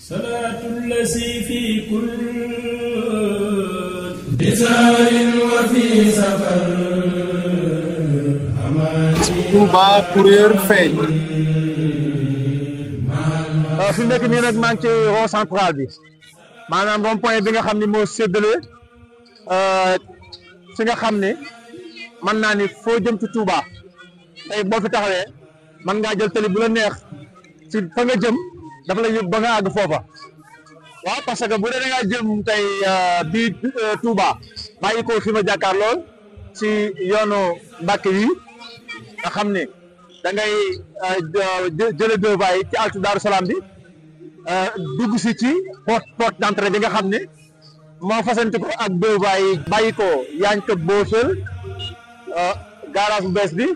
salaatu llazi fi kulli bisaarin wa fi safar Touba Courrier feeñ. fi mu nekk nii nag maa ngi ci rond central bi maanaam rond point bi nga xam ni moo séddale fi nga xam ne mën naa ni foo jëm ci Touba tey boo fi taxawee mën ngaa jël tali bu la neex ci fa nga jëm dafa la yóbbu ba nga àgg foofa waaw parce que bu dee da ngaa jëm tey bii Touba bàyyi ko fi ma jàkkaar lool ci yoonu Mbàkke yi nga xam ne da ngay jële deux voies yi ci altu Daaru Salaam bi dugg si ci porte d'entrée bi nga xam ne moo fasante ko ak deux voies yi bàyyi ko yaañ ko boofel garage bu bees bi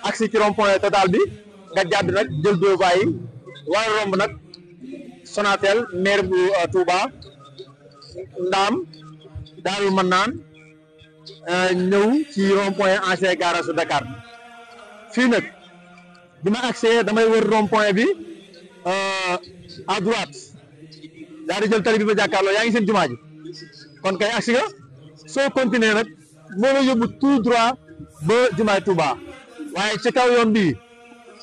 agsi ci rond point total bi nga jàdd nag jël deux voies yi war a romb nag Sonatel maire bu Touba Ndaam Daaru Manaan ñëw ci rond point ancien garage su Dakar fii nag bi ma accès damay wër rond point bi à droite daal di jël tali bi ma jàkkaarloo yaa ngi seen jumaa ji kon kay agsi nga soo continuer nag moo la yóbbu tout droit ba jumaay Touba waaye ci kaw yoon bi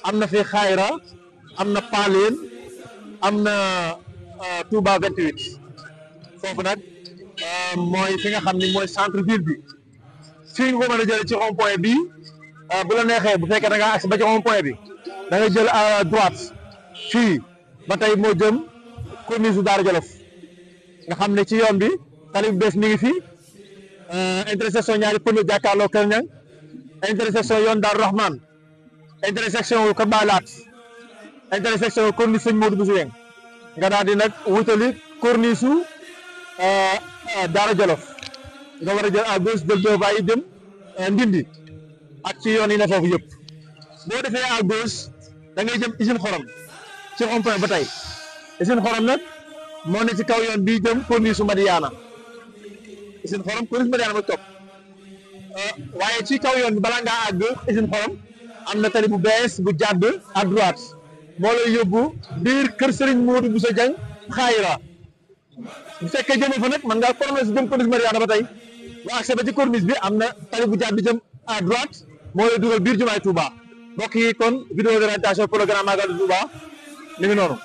am na fi Xayra am na Paleen am na Touba 28 foofu nag mooy fi nga xam ni mooy centre ville bi fii nga ko mën a jëlee ci rond point bi bu la neexee bu fekkee da ngaa agsi ba ci rond point bi da nga jël à droite fii ba tey moo jëm corniche su Daara Jolof nga xam ne ci yoon bi tali bu bees mi ngi fi intersection ñaari pënë jàkkaarloo Kër Ñang intersection yoon Daaru Rahman intersection Kër Baalaat intersection corniche sëñ Modou Bousso Dieng nga daal di nag wutali corniche su Daara Jolof nga war a jël à gauche jël deux voies yi jëm Ndindi ak ci yoon yi ne foofu yëpp boo defee à gauche da ngay jëm usine xorom ci rond point ba tey usine xorom nag moo ne ci kaw yoon bii jëm corniche su Madiana usine xorom corniche Madiana ba topp waaye ci kaw yoon bi balaa ngaa àgg usine xorom am na tali bu bees bu jàdd à droite moo lay yóbbu biir kër Serigne Modou Bousso Dieng Xayra bu fekkee jëmee fa nag mën ngaa corniche jëm corniche Madiana ba tey bu accès ba ci corniche bi am na tali bu jàdd jëm à droite moo lay dugal biir jumaay Touba mbokk yi kon vidéo d'orientation programme Magal Touba mi ngi noonu